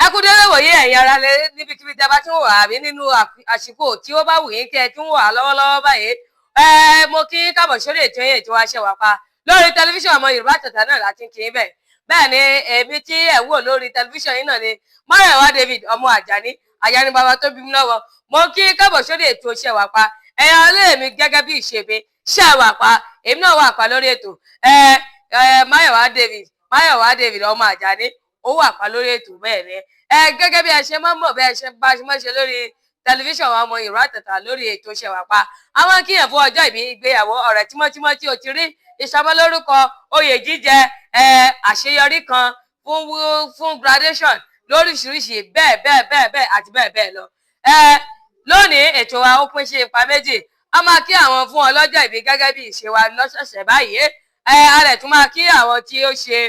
Ẹ kú dédé wòye, ẹ̀yin ará lé níbikíbi tí a bá tún wà àbí nínú àsìkò tí ó bá wù yín kí ẹ tún wà lọ́wọ́lọ́wọ́ báyìí. Ẹ mo kí káàbọ̀ sórí ètò yẹn, ètò Aṣẹwàpá lórí tẹlifíṣàn Ọmọ Yorùbá Àtàtà náà láti ń kí í bẹ̀. Bẹ́ẹ̀ ni, èmi tí ẹ̀ wò lórí tẹlifíṣàn yìí náà ni Máyọ̀wá David ọmọ Àjàní, Àjàní bàbá tó bí mi lọ́wọ́. Mo kí káàbọ̀ sórí ètò Ṣẹwàpá. Ẹ̀yin alẹ́ mi, gẹ́gẹ́ bí ìṣe mi, ṣẹwàpá, èmi náà wà pa lórí ètò. Ẹ ẹ Máyọ̀wá David, Máyọ̀wá David ọmọ Àjàní, ó wà pa lórí ètò. Bẹ́ẹ̀ ni, ẹ gẹ́gẹ́ bí ẹ ṣe máa ń mọ̀, bí ẹ ṣe bá ṣe máa ń ṣe lórí tẹlifíṣàn wa Ọmọ Yorùbá Àtàtà lórí ètò Ṣẹwàpá, àwọn kíyàn fún ọjọ́ ìbí, ìgbéyàwó, ọ̀rẹ́ tímọ́tímọ́ tí o ti rí, ìsọmọlórúkọ, oyè jíjẹ, ẹ àṣeyọrí kan fún graduation lóríṣiríṣi, bẹ́ẹ̀ bẹ́ẹ̀ bẹ́ẹ̀ bẹ́ẹ̀ àti bẹ́ẹ̀ bẹ́ẹ̀ lọ. Ẹ lónìí, ètò wa ó pín sí ipa méjì. A máa kí àwọn fún ọlọ́jọ́ ìbí gẹ́gẹ́ bí ìṣe wa lọ́sọ̀ọ̀sẹ̀ báyìí. Ẹ a rẹ̀ tún máa kí àwọn tí ó ṣe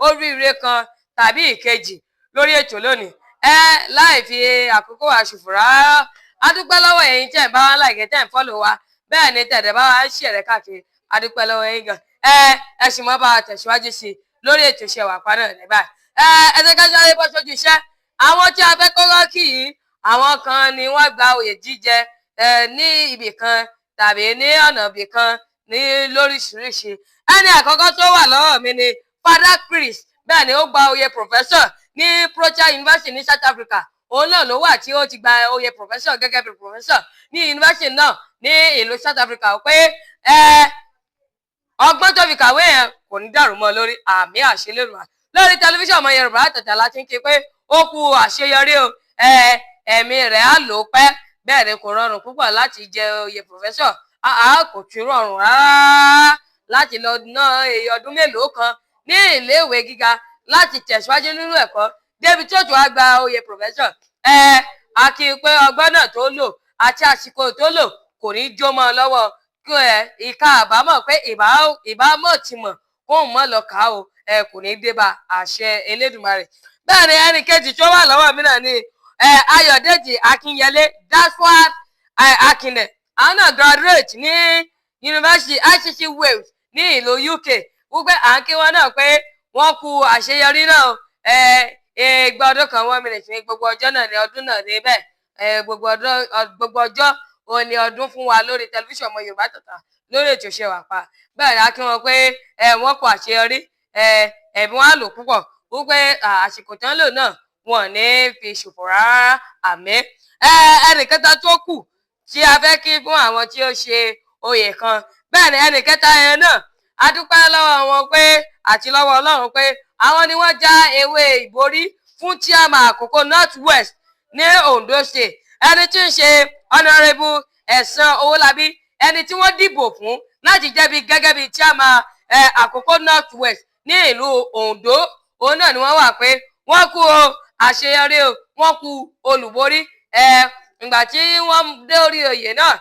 oríire kan tàbí ìkejì lórí ètò lónìí. Ẹ láì fi àkókò wa ṣòfò rárá, a dúpẹ́ lọ́wọ́ ẹ̀yin tẹ̀ ń bá wa like, tẹ̀ ń follow wa, bẹ́ẹ̀ ni tẹ̀dẹ̀ bá wa ń share káàkiri. A dúpẹ́ lọ́wọ́ yín gan. Ẹ ẹ sì mọ́ bá wa tẹ̀síwájú sí i lórí ètò Ṣẹwàpá náà ní báyìí. Ẹ ẹ jẹ́ ká sáré bọ́ sójú iṣẹ́. Àwọn tí a fẹ́ kọ́kọ́ kì í, àwọn kan ni wọ́n gba oyè jíjẹ ẹ ní ibì kan tàbí ní ọ̀nà ibì kan ní lóríṣiríṣi. Ẹni àkọ́kọ́ tó wà lọ́wọ́ mi ni Father Chris. Bẹ́ẹ̀ ni, ó gba oyè professor ní Protea University ní South Africa. Òun náà ló wà tí ó ti gba oyè professor gẹ́gẹ́ bí professor ní university náà ní ìlú South Africa, pé ẹ ọgbọ́n tó fi kàwé yẹn kò ní dàrú mọ́ lórí. Àmín, àṣẹlérùwà. Lórí tẹlifíṣàn Ọmọ Yorùbá Àtàtà láti ń ké pé ó kú àṣeyọrí o. Ẹ ẹ̀mí rẹ̀ á lò ó pẹ́. Bẹ́ẹ̀ ni, kò rọrùn púpọ̀ láti jẹ oyè professor. Àá kò tún rọrùn rárá láti lọ ná èyí ọdún mélòó kan ní iléèwé gíga láti tẹ̀síwájú nínú ẹ̀kọ́ débi tí ó tún wá gba oyè professor. Ẹ a kí i pé ọgbọ́n náà tó lò àti àsìkò tó lò kò ní jó mọ́ ọ lọ́wọ́, kí ẹ ìka àbámọ̀ pé ìbámọ̀ ti mọ̀ kóun mọ̀ lọ kà á o, ẹ kò ní dé bá, àṣẹ Elédùmarè. Bẹ́ẹ̀ ni, ẹnì kejì tó wà lọ́wọ́ mi náà ni ẹ Ayọ̀dèjì Akínyẹlé Daswat Akínlẹ̀. Àwọn náà graduate ní University ICC Wales ní ìlú UK, wípé à ń kí wọn náà pé wọ́n kú àṣeyọrí náà. Ẹ igba ọdún kan 1 minute ní gbogbo ọjọ́ náà ní ọdún náà ní bẹ́ẹ̀. Ẹ gbogbo ọdún, gbogbo ọjọ́ òun ni ọdún fún wa lórí tẹlifíṣàn Ọmọ Yorùbá Àtàtà lórí ètò Ṣẹwàpá. Bẹ́ẹ̀ ni, a kí wọn pé ẹ wọ́n kú àṣeyọrí. Ẹ ẹ̀mí wọn á lò púpọ̀, wípé àsìkò tán lò náà, wọn ò ní fi ṣòfò rárá. Àmín. Ẹ ẹnì kẹta tó kù tí a fẹ́ kí fún àwọn tí ó ṣe oyè kan, bẹ́ẹ̀ ni, ẹnì kẹta yẹn náà, a dúpẹ́ lọ́wọ́ wọn pé àti lọ́wọ́ Ọlọ́run pé àwọn ni wọ́n já ewé ìborí fún chairman Àkókò North West ní Ondo State, ẹni tí ń ṣe Honourable Ẹ̀sán Owólabí, ẹni tí wọ́n dìbò fún láti jẹ́bi gẹ́gẹ́ bí chairman Àkókò North West ní ìlú Ondo. Òun náà ni wọ́n wà pé wọ́n kú o àṣeyọrí o, wọ́n kú olùborí. Ẹ ìgbà tí wọ́n dé orí oyè náà,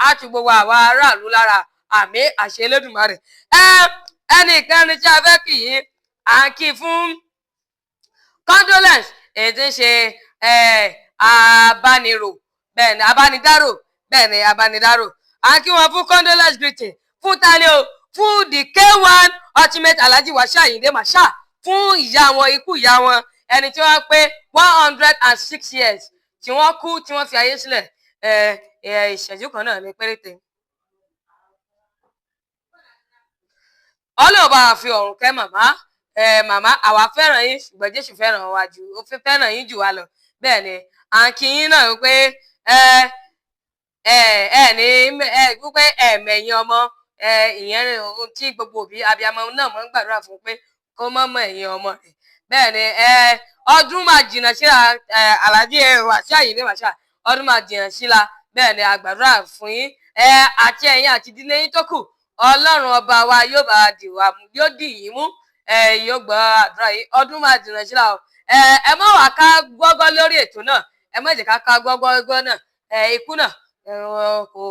á tu gbogbo àwa aráàlú lára. Àmín, àṣẹ Elédùmarè. Ẹ ẹnì kẹrin tí a fẹ́ kì í, à ń kí fún condolence, èyí tí ń ṣe abánirò, bẹ́ẹ̀ ni, abánidárò, bẹ́ẹ̀ ni, abánidárò. À ń kí wọn fún condolence greeting fún tani o? Fún the K1 Ultimate, Alhaji Wasiu Ayinde Marshal, fún ìyá wọn, ikú ìyá wọn, ẹni tí wọ́n pé 106 years tí wọ́n kú, tí wọ́n fi ayé sílẹ̀. Ẹ ẹ ìṣẹ́jú kan náà ní péréte. Ọlọ́run bá wa fi ọ̀run kẹ́ màmá. Ẹ màmá, àwa fẹ́ràn yín, ṣùgbọ́n Jésù fẹ́ràn wa jù, ó fẹ́ràn yín jù wá lọ. Bẹ́ẹ̀ ni, à ń kí yín náà wípé ẹ ẹ ẹ ní ẹ wípé ẹ mẹ̀yìn ọmọ. Ìyẹn ohun tí gbogbo òbí abiyamọ náà máa ń gbàdúrà fún pé kó má mọ ẹ̀yìn ọmọ rẹ̀. Bẹ́ẹ̀ ni, ọdún máa jìnnà síra. Alhaji Wasiu Ayinde Marshal, ọdún máa jìnnà síra. Bẹ́ẹ̀ ni, a gbàdúrà fún yín àti ẹ̀yin àti ìdílé yín tó kù. Ọlọ́run Ọba wa yóò bá dì wá, yóò dì yín mú, yóò gbọ́ àdúrà yín. Ọdún máa jìnnà síra o. Ẹ má wàá ká gbọ́gbọ́ lórí ètò náà, ẹ má jẹ́ ká ká gbọ́gbọ́ náà. Ikú náà kò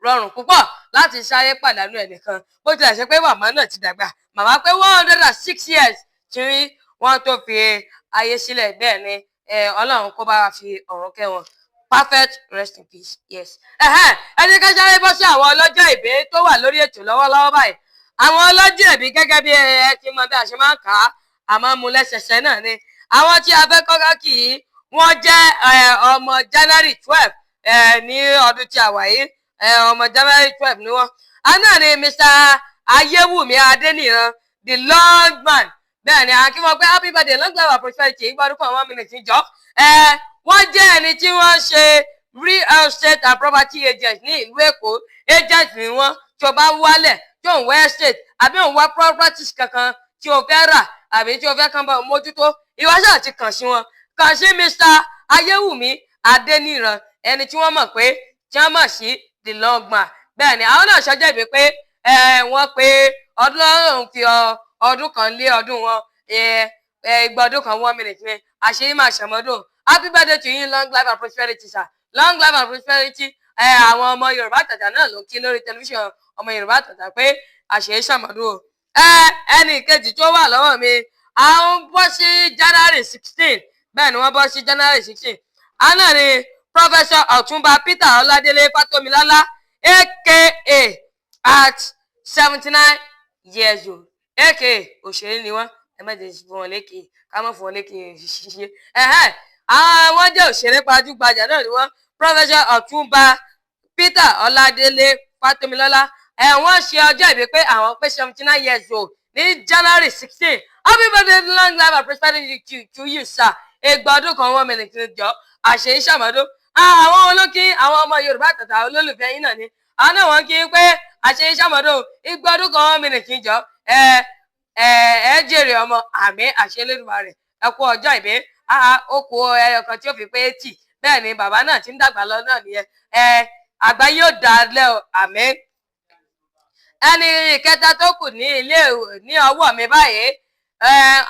rọrùn púpọ̀ láti sáré pàdánù ẹnìkan, bó tilẹ̀ ṣe pé màmá náà ti dàgbà. Màmá pé 106 years tí wọ́n tó fi ayé sílẹ̀. Bẹ́ẹ̀ ni, Ọlọ́run kó bá wa fi ọ̀run kẹ́ wọn. Perfect rest in peace, yes. Ẹ ní ká sáré bọ́ sí àwọn ọlọ́jọ́ ìbí tó wà lórí ètò lọ́wọ́lọ́wọ́ báyìí. Àwọn ọlọ́jọ́ ìbí, gẹ́gẹ́ bí ẹ ti mọ bí a ṣe máa ń kà á, àmọ́ mú lẹ́sẹsẹ náà ni. Àwọn tí a fẹ́ kọ́kọ́ kì í, wọ́n jẹ́ ọmọ January 12 ní ọdún tí a wà yìí. Ọmọ January 12 ni wọ́n. Àná ni Mr. Ayéwùmí Adéníran, the long man. Bẹ́ẹ̀ ni, àkí wọn pé happy birthday, long life and prosperity. Ìgbàdúkọ̀ àwọn minute jọ. Wọ́n jẹ́ ẹni tí wọ́n ṣe real estate and property agent ní ìlú Èkó. Agent ni wọ́n. Tí o bá wálẹ̀, tí ò ń wá estate àbí ò ń wá properties kankan tí o fẹ́ rà àbí tí o fẹ́ kàn bá mójútó, ìwọ ṣáà ti kàn sí wọn, kàn sí Mr. Ayéwùmí Adéníran, ẹni tí wọ́n mọ̀ pé tí wọ́n mọ̀ sí the long man. Bẹ́ẹ̀ ni, àwọn náà ṣọjọ́ ìbí pé wọ́n pé ọdún ọ̀hún, fi ọdún kan lé ọdún wọn, igba ọdún kan 1 minute ni. Àṣeyí máa ṣàmọ́dún. Happy birthday to you, long life and prosperity, sir, long life and prosperity. Àwọn ọmọ Yorùbá Àtàtà náà ló kí lórí tẹlifíṣàn Ọmọ Yorùbá Àtàtà pé àṣeyí ṣàmọ́dún o. Ẹnì kejì tó wà lọ́wọ́ mi, àwọn bọ́ sí January 16. Bẹ́ẹ̀ ni, wọ́n bọ́ sí January 16. Àná ni Professor Ọ̀túnba Peter Ọládélé Fátómilọ́lá, aka, at 79 years old, aka òṣèré ni wọ́n. Ẹ má jẹ́ fún wọn lékè, ká má fún wọn lékè ṣiṣẹ́. Àwọn jẹ́ òṣèré gbajúgbajà náà ni wọ́n. Professor Ọ̀túnba Peter Ọládélé Fátómilọ́lá, ẹ̀ wọ́n ṣe ọjọ́ ìbí pé àwọn pé 79 years old ní January 16. Happy birthday, long life and prosperity to you, sir. Igba ọdún kan 1 minute jọ, àṣeyí ṣàmọ́dún. Àwọn olókí, àwọn ọmọ Yorùbá Àtàtà, olólùfẹ́ yín náà ni. Àwọn náà wọ́n kí pé àṣeyí ṣàmọ́dún, igba ọdún kan 1 minute jọ. Ẹ ẹ ẹ jèrè ọmọ, àmín, àṣẹ Elédùmarè. Ẹ kú ọjọ́ ìbí. Ó kú ẹyọ kan tí ó fi pé 80. Bẹ́ẹ̀ ni, bàbá náà ti ń dàgbà lọ náà nìyẹn. Ẹ àgbà yóò dà lẹ́ o, àmín. Ẹni ìkẹta tó kù ní ilé ní ọwọ́ mi báyìí,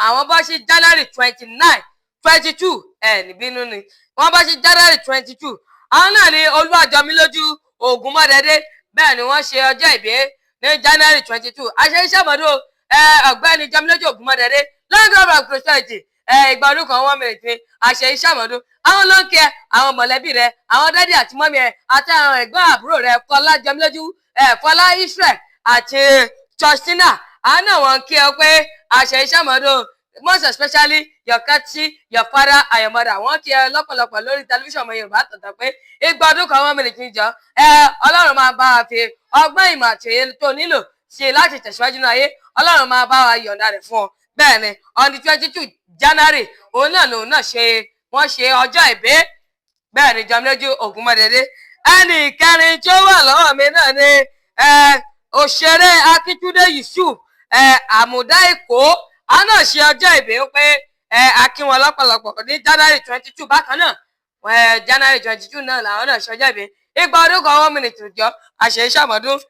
àwọn bọ́ sí January 29, 22. Ẹ níbínú ni, wọ́n bọ́ sí January 22. Àwọn náà ní Olúwàjọmílójú Ògúnmọ́dẹ́dẹ́. Bẹ́ẹ̀ ni, wọ́n ṣe ọjọ́ ìbí ní January 22. Àṣẹ iṣẹ́ ọ̀gbẹ́ni Jọmílójú Ògúnmọ́dẹ́dẹ́, long life and prosperity. Ìgbà ọdún kan 1 minute ni, àṣẹ iṣẹ́ àmọ́dún. Àwọn ló ń kí ẹ, àwọn mọ̀lẹ́bí rẹ, àwọn daddy àti mummy ẹ, àti àwọn ẹ̀gbọ́n àbúrò rẹ, Fọlá Jọmílójú, Fọlá Israel àti Justina. Àwọn náà wọ́n ń kí ẹ pé àṣẹ iṣẹ́ àmọ́dún, most especially your courtesy, your father and your mother. Wọ́n kí ẹ lọ́pọ̀lọpọ̀ lórí tẹlifíṣàn Ọmọ Yorùbá Àtàtà pé igba ọdún kan 1 minute jọ. Ọlọ́run máa bá wa fi ọgbọ́n, ìmọ̀ àti òye tó nílò ṣe láti tẹ̀síwájú ní ayé, Ọlọ́run máa bá wa yọ̀ǹda rẹ̀ fún ọ. Bẹ́ẹ̀ ni, on the 22 January, òun náà lòun náà ṣe, wọ́n ṣe ọjọ́ ìbí. Bẹ́ẹ̀ ni, Jọmílójú Ògúnmọ́dédé. Ẹnì kẹrin tí ó wà lọ́wọ́ mi náà ni òṣèré Akíntúndé Yusuf, Àmùdá Èkó. Àwọn náà ṣe ọjọ́ ìbí pé a kí wọn lọ́pọ̀lọpọ̀ ní January 22. Bákan náà, January 22 náà làwọn náà ṣe ọjọ́ ìbí. Igba ọdún kan 1 minute jọ, àṣẹ ìṣàmọ́dún.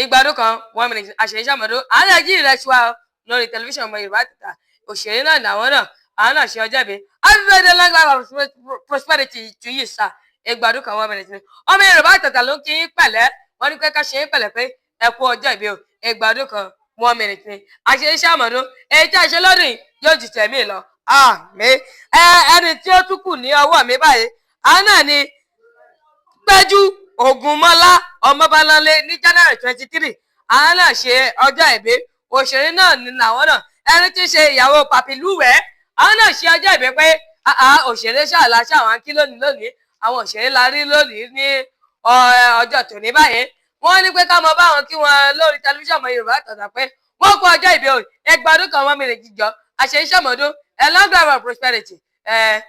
Igba ọdún kan 1 minute, àṣẹ ìṣàmọ́dún. Àwọn náà jí ìrẹsì wa lórí tẹlifíṣàn Ọmọ Yorùbá Àtàtà. Òṣèré náà làwọn náà, àwọn náà ṣe ọjọ́ ìbí. Happy birthday, long life and prosperity to you, sir. Igba ọdún kan 1 minute ni. Ọmọ Yorùbá Àtàtà ló ń kí yín pẹ̀lẹ́. Wọ́n ní pé ká ṣe é pẹ̀lẹ́ pé ẹ kú ọjọ́ ìbí o. Igba ọdún kan 1 minute ni, àṣẹ iṣẹ́ àmọ̀dún. Èyí tí a ṣe lọ́dún yìí yóò ju tẹ̀mí lọ, àmín. Ẹni tí ó tún kù ní ọwọ́ mi báyìí, àwọn náà ni Péjú Ògúnmọ́lá Ọmọbáláńlé ní January 23. Àwọn náà ṣe ọjọ́ ìbí. Òṣèré náà ní làwọn náà, ẹni tí í ṣe ìyàwó Pàpí Lúwẹ̀ẹ́. Àwọn náà ṣe ọjọ́ ìbí pé òṣèré ṣàlà ṣàwọn kí lónìí lónìí. Àwọn òṣèré la rí lónìí ní ọjọ́ tòní báyìí. Wọ́n ní pé ká mọ báwọn kí wọn lórí tẹlifíṣàn Ọmọ Yorùbá Àtàtà pé wọ́n kú ọjọ́ ìbí o. Ẹgbàá ọdún kan 1 minute jíjọ, àṣẹ ìṣàmọ́dún ẹ, long life and prosperity. Ẹ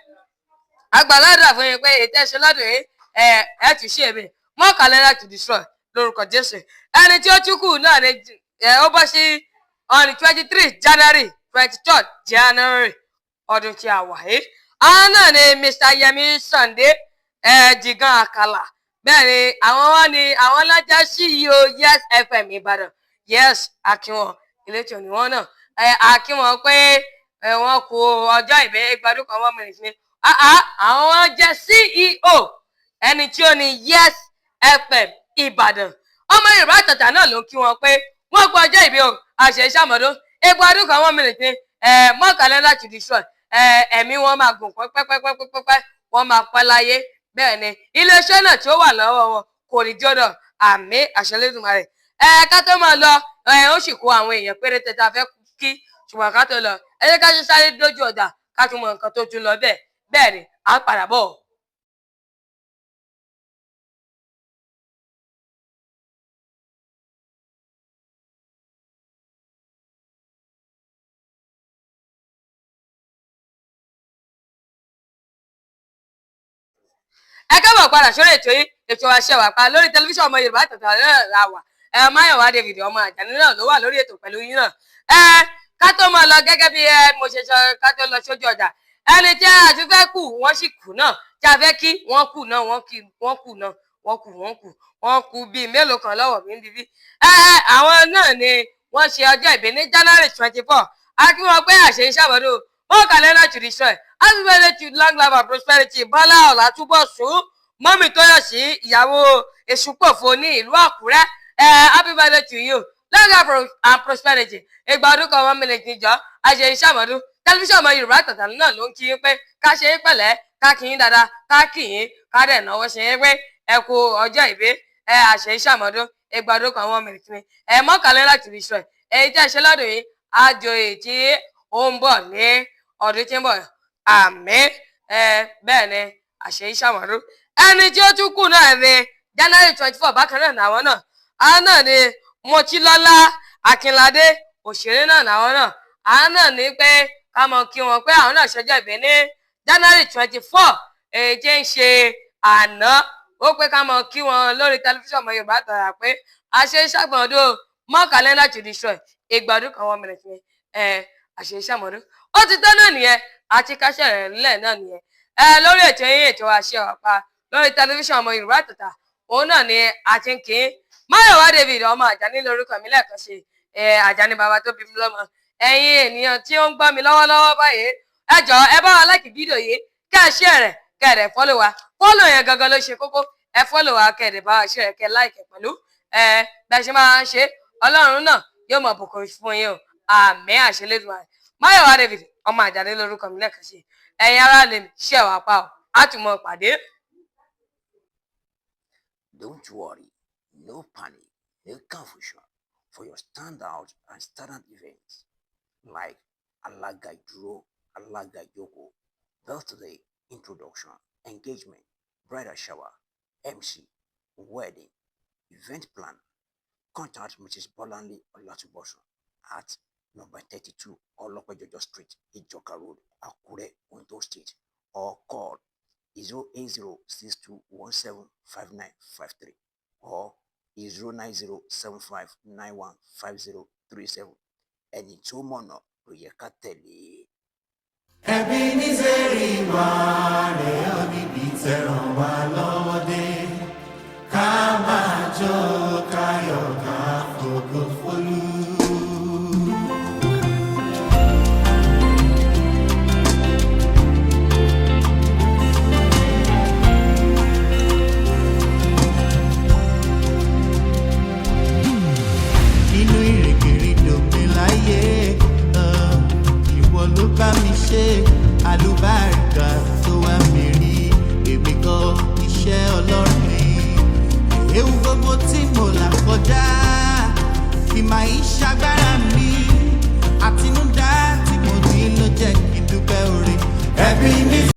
àgbàládà fún yín pé ètò ẹ̀ṣẹ̀ lọ́dún yìí, ẹ ẹ tún ṣe èmi more calendar to destroy lórúkọ. Lórúkọ Jésù. Ẹni tí ó tún kù náà ni ó bọ́ sí on the 23 January, 23rd January ọdún tí a wà yìí. Àwọn náà ni Mr. Yemi Sunday Jigan Àkàlà. Bẹ́ẹ̀ ni, àwọn wá ní àwọn alájà CEO Yes FM Ìbàdàn. Yes, akínwọn ìletò ni wọn náà. Akínwọn pé wọn kú ọjọ́ ìbí, gbadún kan 1 minute ni. Àwọn wọn jẹ́ CEO, ẹni tí ó ní Yes FM Ìbàdàn. Ọmọ Yorùbá Àtàtà náà ló ń kí wọn pé wọn kú ọjọ́ ìbí o, àṣẹ ìṣàmọdún, egbò ọdún kan 1 minute ni. Mọ́kànlá láti destroy ẹ̀mí wọn máa gùn pẹ́pẹ́pẹ́pẹ́pẹ́, wọ́n máa pẹ́ láyé. Bẹ́ẹ̀ ni, iléeṣẹ́ náà tí ó wà lọ́wọ́ wọn kò ní jọ́dọ̀. Àmín, àṣẹ Elédùmarè. Ká tó máa lọ, ó sì kó àwọn èèyàn péréte tá a fẹ́ kí, ṣùgbọ́n ká tó lọ, ẹ jẹ́ ká ṣe sáré dójú ọjà, ká tún mọ nǹkan tó tún lọ bẹ́ẹ̀. Bẹ́ẹ̀ ni, à ń padà bọ̀. Ẹ káàbọ̀ padà sórí ètò yìí, ètò Àṣẹwàpá, lórí tẹlifíṣàn Ọmọ Yorùbá Àtàtà náà la wà. Ẹ Máyọ̀wá David ọmọ Àjàní náà ló wà lórí ètò pẹ̀lú yín náà. Ẹ ká tó máa lọ, gẹ́gẹ́ bí ẹ mo ṣe sọ ká tó lọ sójú ọjà, ẹni tí a ti fẹ́ kù wọ́n sì kù náà, tí a fẹ́ kí wọ́n kù náà, wọ́n kí wọ́n kù náà, wọ́n kù, wọ́n kù, wọ́n kù bíi mélòó kan lọ́wọ́ mi níbí. Ẹ àwọn náà ni wọ́n ṣe ọjọ́ ìbí ní January 24. A kí wọn pé àṣẹ ìṣàbọ̀dọ̀ mọ́kànlélá to destroy. Happy birthday to long life and prosperity, Bọ́lá Ọ̀làtúbọ̀sún, mọ́mì Tóyọ̀sí, ìyàwó Èṣùpòfo ní ìlú Àkúrẹ́. Happy birthday to you, long life and prosperity, ìgbà ọdún kan 1 minute níjọ́, àṣẹ ìṣàmọ́dún. Tẹlifíṣàn Ọmọ Yorùbá Àtàtà náà ló ń kí yín pé ká ṣe é pẹ̀lẹ́, ká kí yín dáadáa, ká kí yín, ká dẹ̀ náwó ṣe é pé ẹ kú ọjọ́ ìbí ẹ, àṣẹ ìṣàmọ́dún, ìgbà ọdún kan 1 minute ni ẹ, mọ́kànlélá to destroy. Èyí tí ẹ ṣe lọ́dún yìí, àjò èyí tí ó ń bọ̀ ní ọdún tí ń bọ̀. Àmín. Ẹ bẹ́ẹ̀ ni, àṣẹ ìṣàmọ́dún. Ẹni tí ó tún kù náà ni January 24 bákan náà làwọn náà. Àwọn náà ni Motilọ́lá Akínládé, òṣèré náà làwọn náà. Àwọn náà ní pé ká mọ kí wọn pé àwọn náà ṣọjọ́ ìbí ní January 24, èyí tí ń ṣe àná. Ó pé ká mọ kí wọn lórí tẹlifíṣàn Ọmọ Yorùbá Àtàtà pé àṣẹ ìṣàmọ́dún, mọ́kànlélá to destroy, ìgbà ọdún kan 1 minute ni. Ẹ àṣẹ ìṣàmọ́dún, ó ti tán náà nìyẹn, àti káṣẹ́ rẹ̀ ńlẹ̀ náà nìyẹn. Ẹ lórí ètò yín, ètò Àṣẹwàpá, lórí tẹlifíṣàn Ọmọ Yorùbá Àtàtà, òun náà ni àti ń kí Máyọ̀wá David ọmọ Àjàní lórúkọ mi lẹ́ẹ̀kan ṣe. Ẹ Àjàní bàbá tó bí mi lọ́mọ. Ẹ̀yin ènìyàn tí ó ń gbọ́ mi lọ́wọ́lọ́wọ́ báyìí, ẹ jọ̀ọ́, ẹ bá wa like fídíò yìí, kẹ́ ẹ share rẹ̀, kẹ́ ẹ dẹ̀ follow wa. Follow yẹn gangan ló ṣe kókó. Ẹ follow wa, kẹ́ ẹ dẹ̀ bá wa share rẹ̀, kẹ́ ẹ like pẹ̀lú ẹ bẹ́ẹ̀ ṣe máa ń ṣe. Ọlọ́run náà yóò mọ̀ bùkún fún yín o. Àmín, àṣẹ Elédùmarè. Máyọ̀wá David ọmọ Àjàní lórúkọ mi lẹ́ẹ̀kan ṣe. Ẹ̀yin ará lè ṣe wà pa ọ́, á tún mọ̀ pàdé. Don't worry, no panic, no confusion for your standout and standard events like Alaga Ìdúró, Alaga Ìjókòó, birthday, introduction, engagement, bridal shower, MC, wedding, event planner. Contact Mrs. Bolanle Olatubosun at number 32 Olopejojo Street, Ijoka Road, Akure, Ondo State, or call 08062175953 or 09075915037. Ẹni tó mọ̀nà ló yẹ ká tẹ̀lé. Ebenezeri wà rẹ̀ ọ́ níbi tẹ̀ràn wá lọ́wọ́ dé, ká máa jó káyọ̀ ká fògo fólú. Nínú ìrìnkèrindò mi láyé, ìwọ ló bá mi ṣe, àlùbáríkà tó wá mi rí, èmi kọ́, iṣẹ́ Ọlọ́run ni. Ewu gbogbo tí mo là kọjá, ìmọ̀ ìṣàgbára mi àtinúdá tí mo ní ló jẹ́ kí n dúpẹ́ oore. Ẹbí ní.